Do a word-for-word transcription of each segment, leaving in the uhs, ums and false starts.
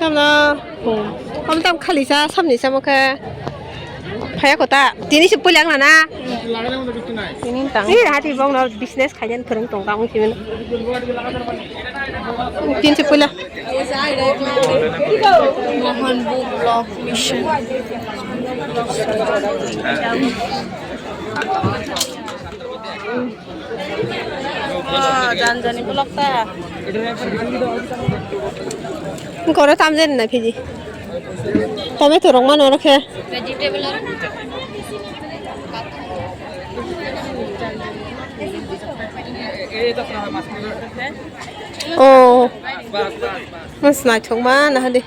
Tamno. Om tam khali sa, samni samo khe. Phaya kota. Tini se pulang na na. Tini tang. Ni hati bong no business khayan phwrwng tong tang si. Tin se pula. Mohan Book Vlog Mission. Oh, jan jani vlog ta. Koro tam jen na phiji. Tomato rok mano rokhe. Vegetable. Oh. Mas na chong ma na hadi.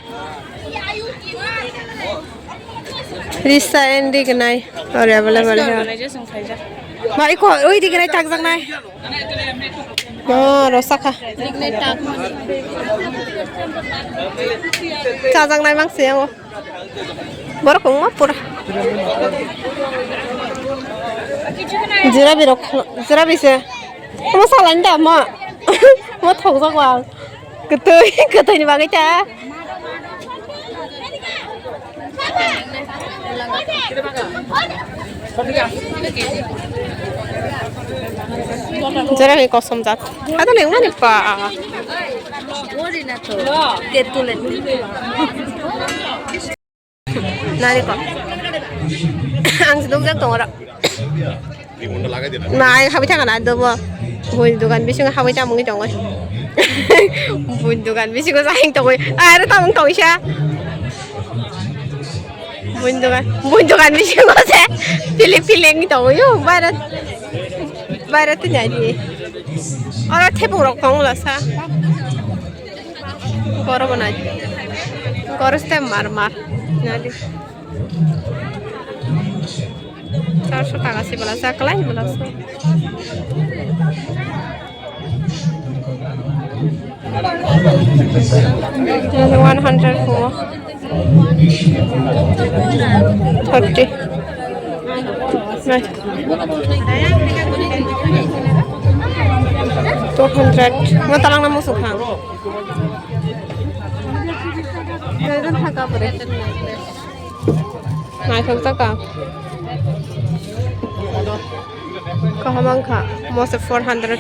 Risa and Rignai are available here. Ba iko oi Rignai takjaknai. Oh, rosakha. Chajaknai mangse yango. Borok wngma pura. Jirabi rok, jirabi se. Mo salai da mo. Mo thok jak wal. Ketui, ketui ni bagwi ta. Jera ni kosom jat. Ada leng mani pa. Nari ko. Ang sedok jak tong ora. Nai, habi thang na dobo. Bun dukan bisingo habi tamung tongo. Bun dukan bisingo jahing tongo. Are tamung tongsa. Bun dukan, bun dukan bisingo se. Piling piling tongo yo. Bara, bara tu jadi. Ora thepung rok tongo lasa. Goro bo nai. Goro stem mar mar. Nadi. Charso taka si bela sa kalai bela sa. Nadi one hundred ko. Thirty. Nai. Two hundred. Mo talang na musu khang. Naithok taka. Kaham wngkha. Mo se four hundred.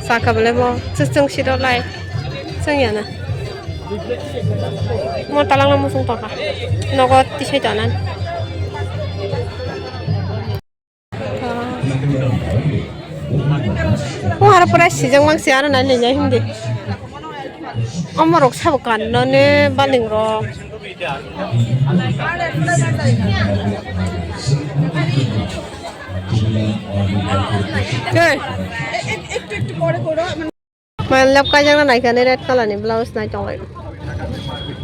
Saka bole mo. Chwng siro lai. Chwng ya na. Mo talang na musu tongkha. Nogo tisai tona. O aro pura sijak mang se aro nai nai hindi. Omo rok sabo kanno ne baling rok. Hey. My love kaijak na naikha ni red color ni blouse nai tonglai.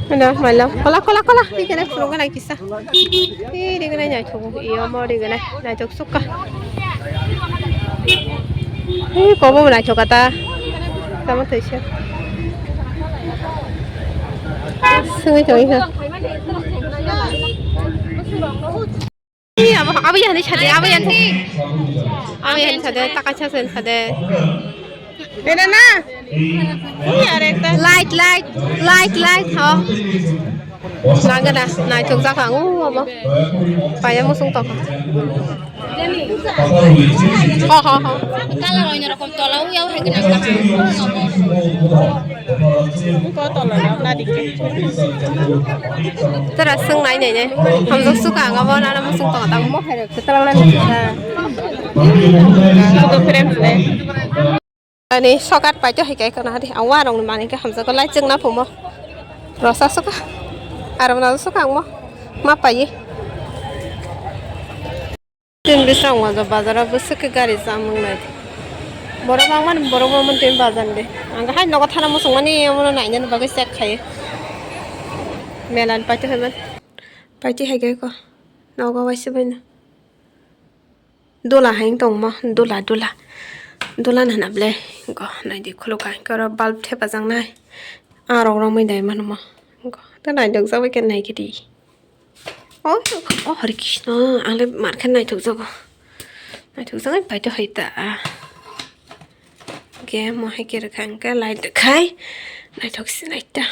Hino my love. Kola, kola, kola. Hi kene phulung nai kisa. Hi ri gwnai naithok. Iyo mo ri gwnai. Naithok sukha. Hi kobo naithok kata. Tamo thaisa. Sungwi tongwi kha. Ih, abo, abo yani sade, abo yani. Abo yani sade, taka chak sen sade. Beda na? Ih, are ekta. Light, light, light, light, ho. Nangana, naithok jak ang, uh, abo. Paya musung tok. Ho, ho, ho. Kalar oinorokom tola, uh, yau hai gwnang kaham. Tora swng nai nai nai. Hamjak suka ang abo nana musung tongo tamo mohai rok se talang nani kisa. Ani sokat paito hai kai kana hari ang warong ni mani ke hamjak lai chwng na phumo. Rosa suka. Aram na suka ang mo. Ma paye. Tin bising waja bazar o bwswk khe gari chamung nai. Borok bangmani borok bangmani tei bazar de. Ang hai nogo thana muchung mani omono nainani bagwi check khai. Melan paito hai man. Paito hai khe ko. Nogo waisa bai no. Dola hai tong mo. Dola dola. Dola nana ble. Go nai di khuluk hai khe oro bulb thepajak nai. Arok romwi dai mano mo. Go ta nai dok jagwi khe nai khe di. Oh, oh, Hare Krishna, ang le mar khe naithok jago. Naithok jago, paito hai ta. Ge mo hai khe rwkha hwnkhe light rwkhai. Naithok se nai ta.